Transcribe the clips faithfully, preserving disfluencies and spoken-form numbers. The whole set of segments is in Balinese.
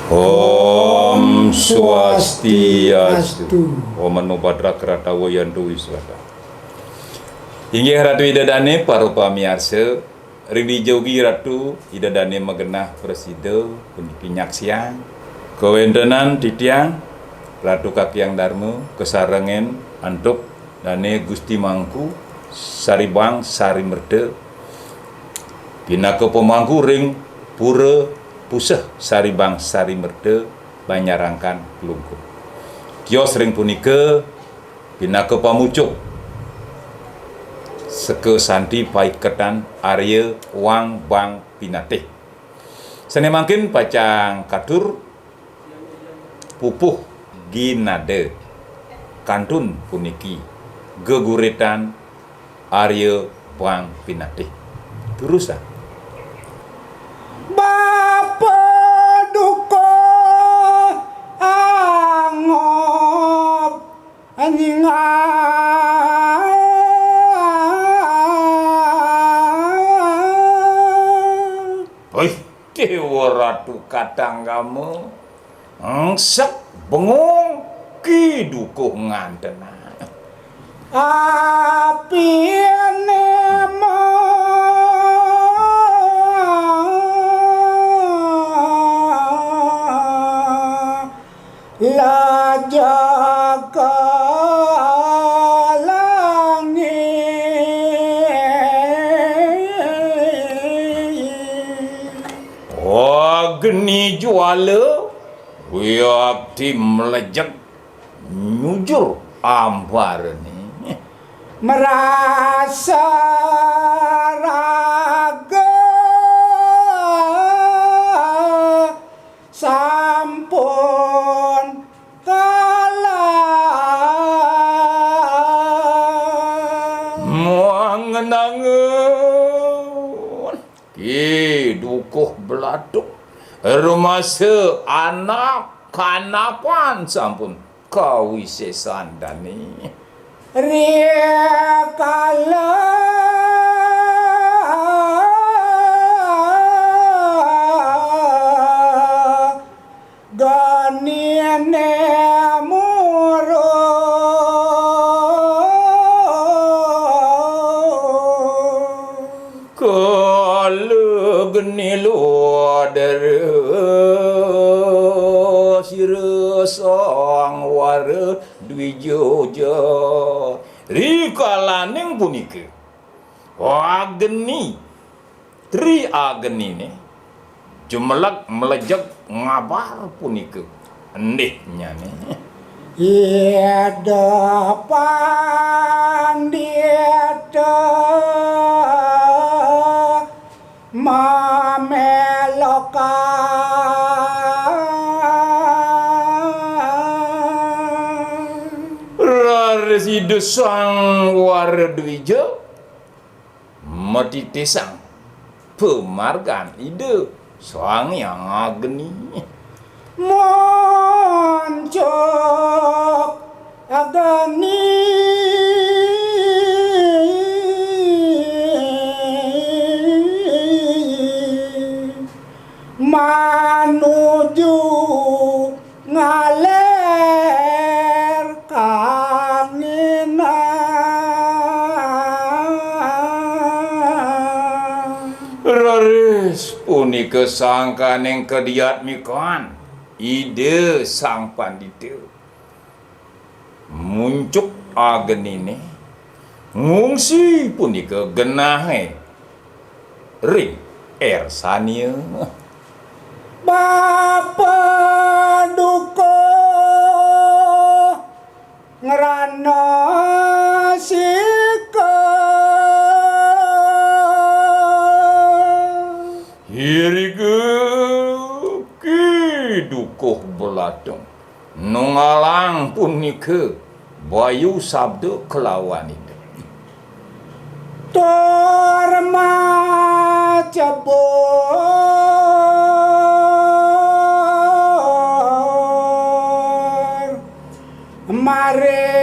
Om Swastiastu. Om Mano Bhadra Kratawa Yantu Wiswata. Inggih Ratu Ida Dane, para pamiarsa, ring dija ugi Ratu Ida Dane magenah prasida puniki nyaksiang kawentenan titiang Ratu Kakiang Darma kasarengin antuk Dane Gusti Mangku Saribang Sarimerta pinaka pamangku ring Pura Puseh Saribang Sarimerta, Banjarangkan, Klungkung. Tios ring punika pinaka pamucuk seka santi paiketan Arya Wang Bang Pinatih. Sane mangkin pacang katur pupuh ginada kantun puniki geguritan Arya Bang Pinatih. Durusang. Bapa duka angob nyingai. Oi, Dewa Ratu Katanggama, engsek bengong, Ki Dukuh ngantenang. Apine ma lajag ka langit. Agni juala wiakti mlejek nyujur ambarane. Marasa raga sampun kalah. Muang ngenangun Ki Dukuh Belatung, rumasa anak kanapan sampun kawisesan dane. Rikala ganine murung. Kala geni luadara sira sangwara dwijoja. Rikalaning punika, Agni, Tri Agnine jemeleg mlejeg ngabar punika. Endihnyane. Ida pandita mamelokan. Raris Ida Sang Wara Dwija matitisang pamargan Ida Sang Hyang Agni. Muncuk Agni manuju ngaler kanginan. Raris punika sangkaning kadiatmikan Ida Sang Pandita. Muncuk Agnine ngungsi punika genahe ring ersania. Bapa duka ngrana sika. Irika Ki Dukuh Belatung nunggalang punika bayu sabda kalawan Ida. Tur macebur maring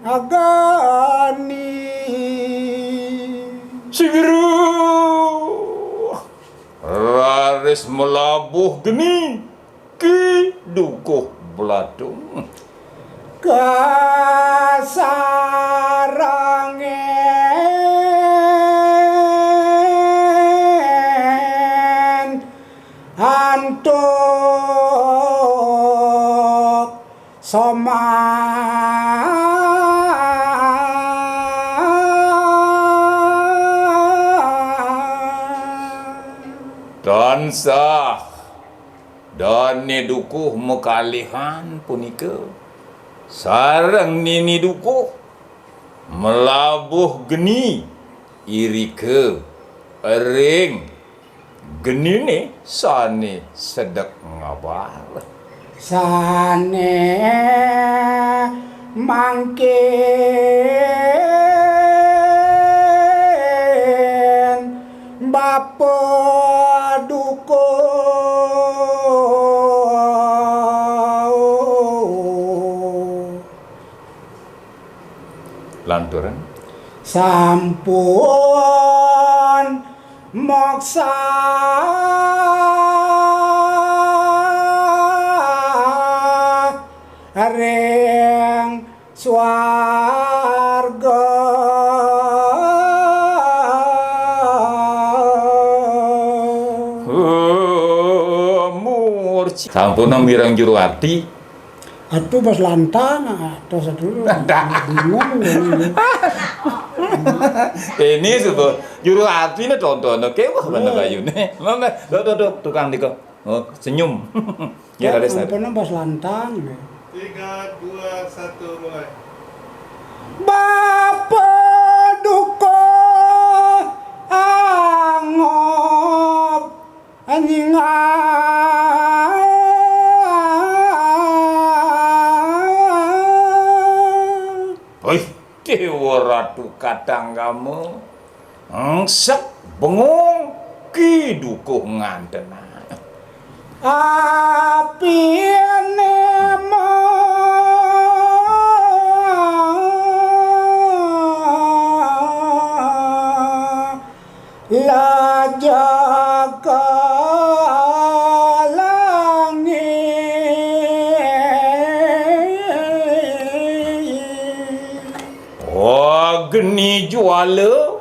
Agni. Sigra Raris melabuh geni Ki Dukuh Belatung. Kasarengin antuk soman. Tansah Dane Dukuh makalihan punika sareng Nini Dukuh melabuh geni irika ring genine sane sedek ngabar. Sane mangkin Bapa Dukuh. Lanturang. Sampun moksa ring swarga. Murci. Sampun mireng juru ati. Atuh bas lantang, ah, tos dulu. Bingung. Ini sebut juru ati ne tonton, oke, wah, bener ayune. Mama, tuh, tuh, tuh, tukang diko. Oh, senyum. Ya, ya, ada satu. Ampun, bas lantang. Tiga, dua, satu, mulai. Bapa Dukuh angop nyinga. Oi, Dewa Ratu Katanggama. Engsek bengong Ki Dukuh ngantenan. Apine ma lajaka langit. Agni juala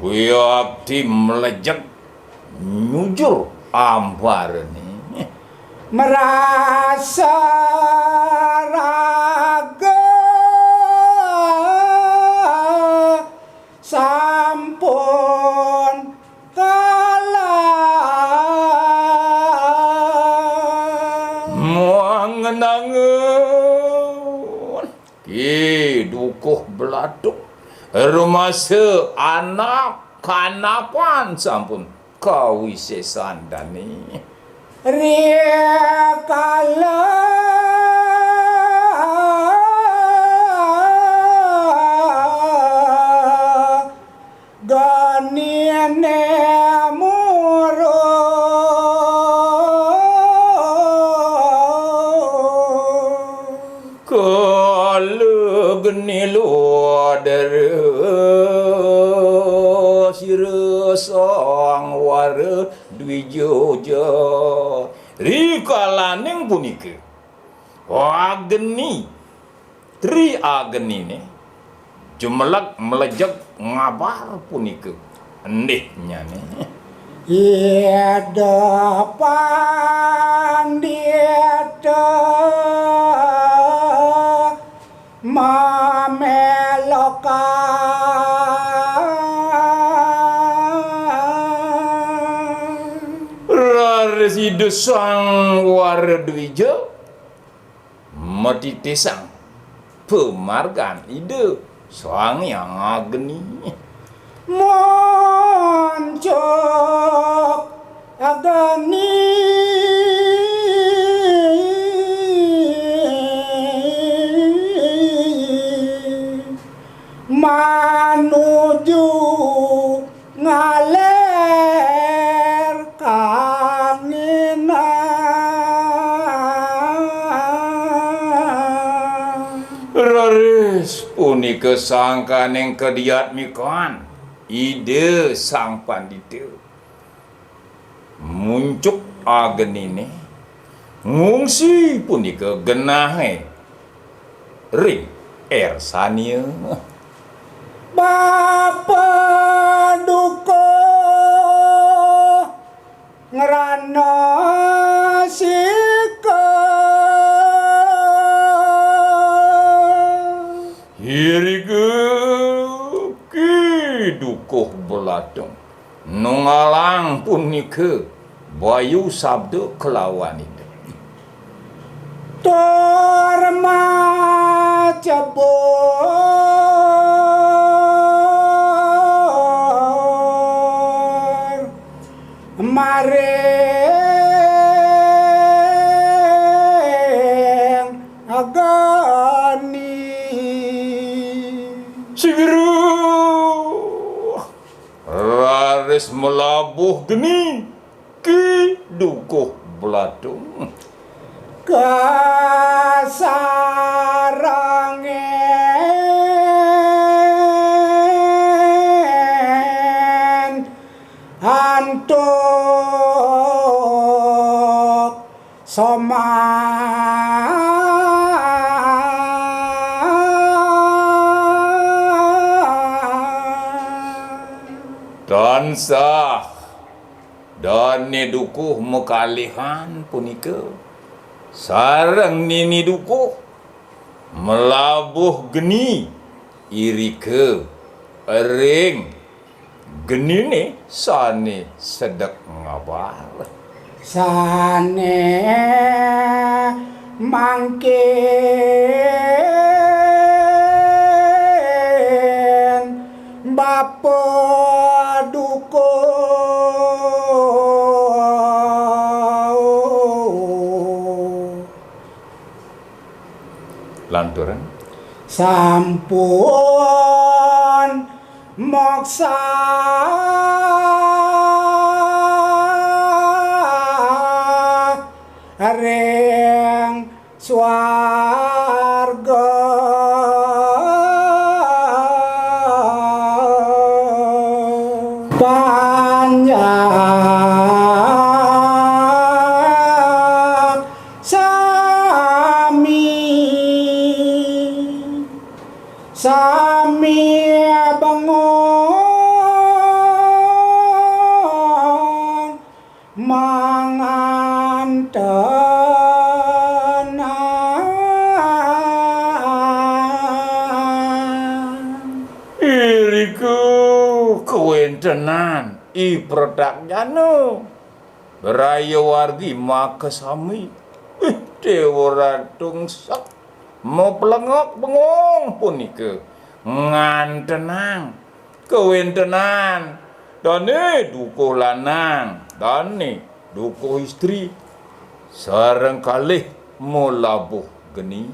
wiakti mlejek nyujur ambarane. Marasa raga sampun kalah. Mangenangan Ki Dukuh Belatung, rumasa anak kanapan sampun kawisesan dane. Rikala ganine murung. Kala geni luadara sira Sang Wara Dwija. Rikalaning punika, Agni, Tri Agnine, jemeleg mlejeg ngabar punika. Endih nyane. Ida pandita mamelokan. Raris Ida Sang Wara Dwija matitisang pamargan Ida Sang Hyang Agni. Muncuk Agni manuju ngaler kanginan. Raris punika sangkaning kadiatmikan Ida Sang Pandita. Muncuk ageniné, ngungsi punika genahé ring ersania. Bapa dukuh ngrana sika. Irika Ki Dukuh Belatung nunggalang punika bayu sabda kalawan ida. Tur macebur maring ageni. Sigra raris malabuh geni Ki Dukuh Belatung. Kasarengin antuk soman. Tansah Dané Dukuh makalihan punika sareng Nini Dukuh malabuh geni irika ring geniné sané sedek ngabar. Sané mangkin Bapa Dukuh. Lanturang. Sampun moksa ring swarga. Panjak sami, sami bengong mangantenan. Irika kawéntenan I Pratakjana. Braya wargi makasami. Ih, Déwa Ratu ngesek. Maplengok bengong punika ngantenang kawéntenan dané dukuh lanang, dané dukuh istri, sareng kalih malabuh geni.